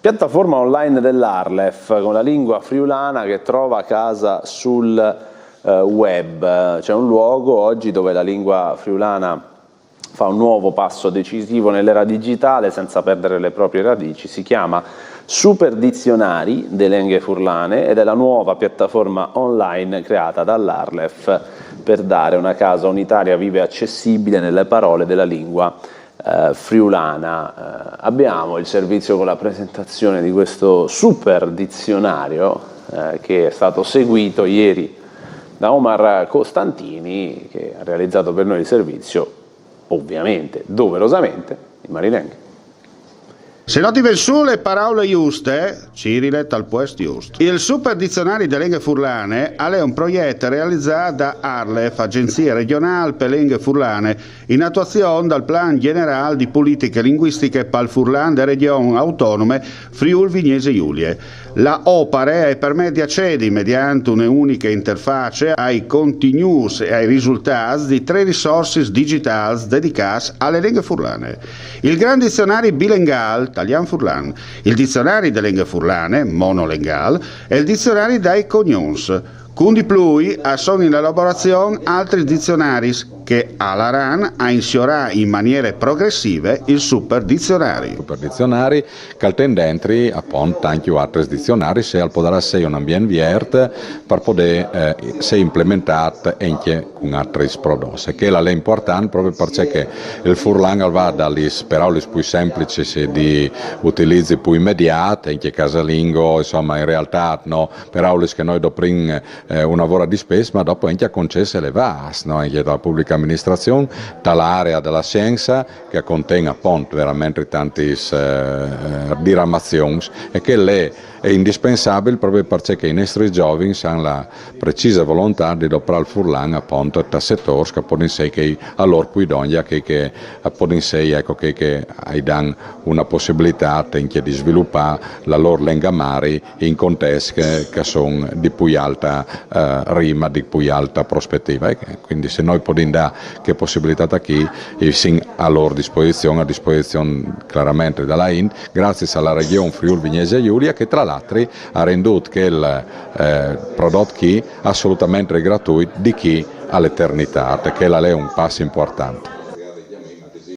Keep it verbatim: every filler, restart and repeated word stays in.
Piattaforma online dell'Arlef con la lingua friulana che trova casa sul eh, web. C'è un luogo oggi dove la lingua friulana fa un nuovo passo decisivo nell'era digitale senza perdere le proprie radici. Si chiama Super Dizionari de Lenghe Furlane ed è la nuova piattaforma online creata dall'Arlef per dare una casa unitaria, viva e accessibile nelle parole della lingua eh, friulana. Eh, abbiamo il servizio con la presentazione di questo super dizionario eh, che è stato seguito ieri da Omar Costantini, che ha realizzato per noi il servizio, ovviamente, doverosamente, in Marilenghe. Se no ti ven su le paraule juste, cirilet al puest just. Il Super Dizionari de Lenghe Furlane al è un proiet realizà da ARLEF, Agenzie Regional pe Lenghe Furlane, in atuazion dal Plan General di Politiche Linguistiche pal Furlan de Region Autonome Friul Vignesie Julie. La opare e permet di accedi, mediant une uniche interface, ai contignuts e ai risultats di tre risorsis digitals dedicats a le lenghe furlane. Il Grand Dizionari Bilengal, talian-furlan, il Dizionari de Lenghe Furlane, monolengal, e il Dizionari dai Cognons. Cun di plui a son in elaborazion altris dizionaris che a laran a insiorà in maniere progressive il Super Dizionari. Super Dizionari che al ten dentri apont tanti altris dizionaris e al podarà sei un ambient viert per poder eh, ser implementat anche con altris prodots. E che la è important proprio perché che il furlan al va dalle parole più semplici di utilizzi più immediati, anche casalingo, insomma in realtà no, parole che noi doprimo eh, una vora di spes, ma dopo anche a concesse le vas, no? Anche dalla pubblica amministrazione, dall'area della scienza, che contiene appunto veramente tanti eh, diramazioni e che le è indispensabile proprio perché i nostri giovani hanno la precisa volontà di doprare il furlan appunto da settori che possono essere che a loro poi donja che, che possono essere ecco che, che hai dan una possibilità anche di sviluppare la loro lingua mari in contesti che, che sono di più alta eh, rima, di più alta prospettiva. E quindi se noi possiamo dare che possibilità da qui, siamo a loro disposizione, a disposizione chiaramente dalla INT, grazie alla regione Friuli Vignesia Giulia che tra l'altro ha renduto quel eh, prodotto qui assolutamente gratuito di qui all'eternità, che la è un passo importante.